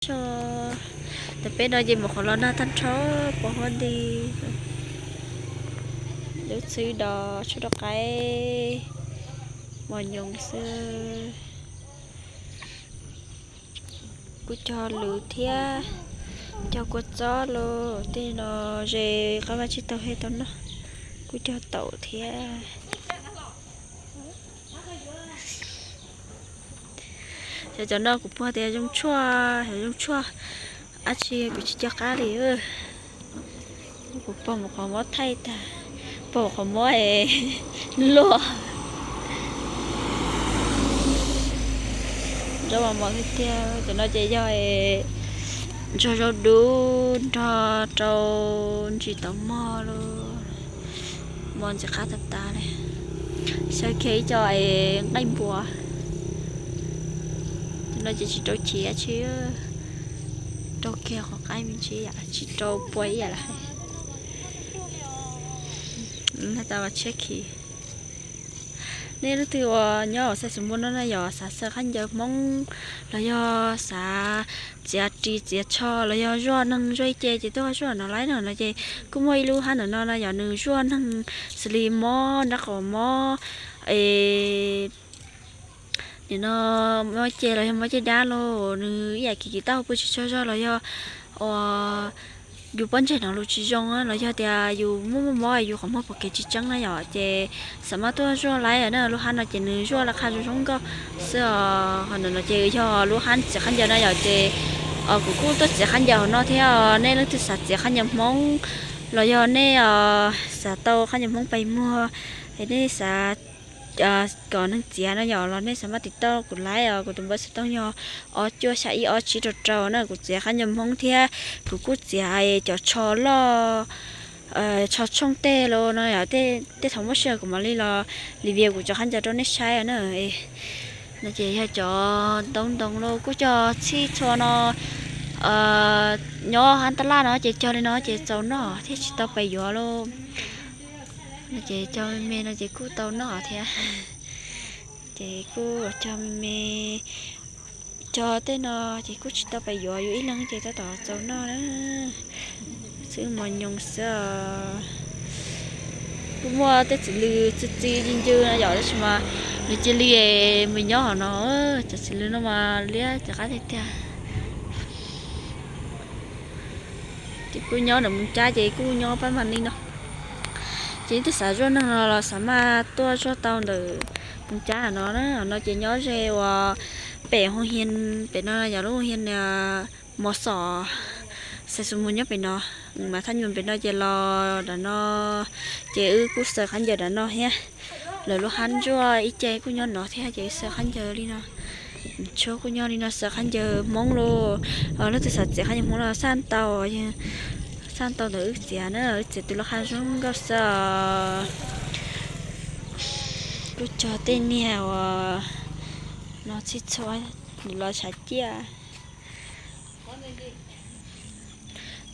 Tso, ntawm peb no ces mus qhov los nag tag nrho, pos huab nti, lub txhwb dos tshuaj rau qaib, mos nyoos xwb. Kuj cog lwm thiab, cog kua txob los tej no, ze qab vaj tsib taug thiaj tau noj. Kuj cog taum thiab. Xyov cov no kuv pom tias zoo tshuaj, xyov zoo tshuaj dab tsi kuv tsis nco qab li. Kuv pom mus qhov mob thaij tag, pom qhov mob luaj. Zaub mos mos tiag tiag, cov no ces yog nrog zaub dub nrog rau ntsis tau mog lauj, mos ntxim qab tas tas li. Xyaw kiag ib co nqaij npua, cov no ces tsis rau chiv dab tsi, rau kiag qhov qaib me ntsis yam tsis rau pua ib yam li hais. Tau tshiab khiv. Nej leej twg uas nyob Xais Xus Npua no na yog xav xaws khaub ncaws Hmoob los yog xav txiav ris txiav tsho los yog zuaj neeg zuaj ib ce ces tuaj zuaj no laib no no ces kuj muaj ib lub hab ntawm no na yog nws zuaj neeg xws li mob nrab qaum mob es nim no mob ce los yog mob caj dab los nws ib yam kiv kiv taub hau pw tsis tsaug zog los yog uas yus pob ntseg no lus tsis zoo los yog tias yus muaj muaj mob yus qhov muag pom kev tsis tseeb na yom ces xam maj tuaj zuaj laib na. Lub hab no ces nws zuaj laj qha zoo zoo nkauj xwb os. Ho ntawm no ces yog lub hab txiav khaub ncaws na yom ces kuv kuj tuaj txiav khaub ncaws hauv no thiab. Nej leej twg xav txiav khaub ncaws Hmoob los yog nej xav tau khaub ncaws Hmoob pais muag, nej xav kom neeg txiav no yom los nej xam maj tiv tauj kuv laib os. Kuv tus npawb xov tooj yog ob cuaj xya ib ob tsib rau rau na. Kuv txiav khaub ncaws Hmoob thiab kuv kuj txiav cov tsho loj, tsho tshooj tej los no yom. Tej thaum muaj sij hawm kuv mam li los review kuv cov khaub ncaws rau nej saib na. No ces yog cov ntoo ntoo los kuj cog txhij txhua no, nyob hab tab laj no ces cog li no ces txaus noj thiab tsis tau pes yuav lauj. No ces cog me me no ces kuj tau noj thiab. Ces kuj cog me me, cog tej no ces kuj tsis tau pes yuav, yus ib leeg ces tab tom txaus noj na. Xwb mos nyoos xwb. Kuj muaj tej txiv lws txi txi ncw ncw no yom, tab sis mas nws cia li me nyob hauv no. Cov txiv lws no mas liab cov qab tiag tiag. Ces kuj nyob ntawm Moos Cab ces kuj nyob pab mas li no. Ces nej twg xav zuaj neeg no los xav maj tuaj zuaj tau ntawm Moos Cab no na. No ces nyob ze uas pem hoo hias, pem no yog lub hoo hias Mos Xos, Xais Xus Npua nyob pem no, mas thaj nyuam pem no ces los nram no, ces wb kuj xaws khaub ncaws nram no thiab. Lawv lub hab ntsuag ib ce kuj nyob no thiab ces xaws khaub ncaws li no. Tshuaj kuj nyob li no, xaws khaub ncaws Hmoob los, leej twg xav txiav khaub ncaws Hmoob los xaj tau, xaj tau ntawm wb txiav na, wb txiav tus laj qha zoo nkauj xwb. Kuj cog tej niag uas no txhij txhua, nws los tshav ciaj.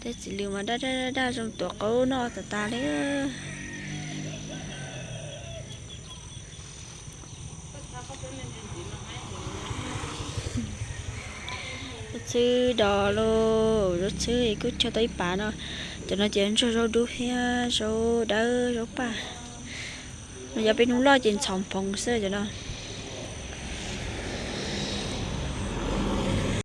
Tej txiv lws mas daj daj daj zoo tuav qaub noj tas tas li. Zaub txhwb dos los, zaub txhwb kuj cog tau ib pas no. Cov no ces ntsuag zaub dub thiab zaub dawb zaub paj. No yog peb hnub loj ces ntxhov nphoov xwb cov no.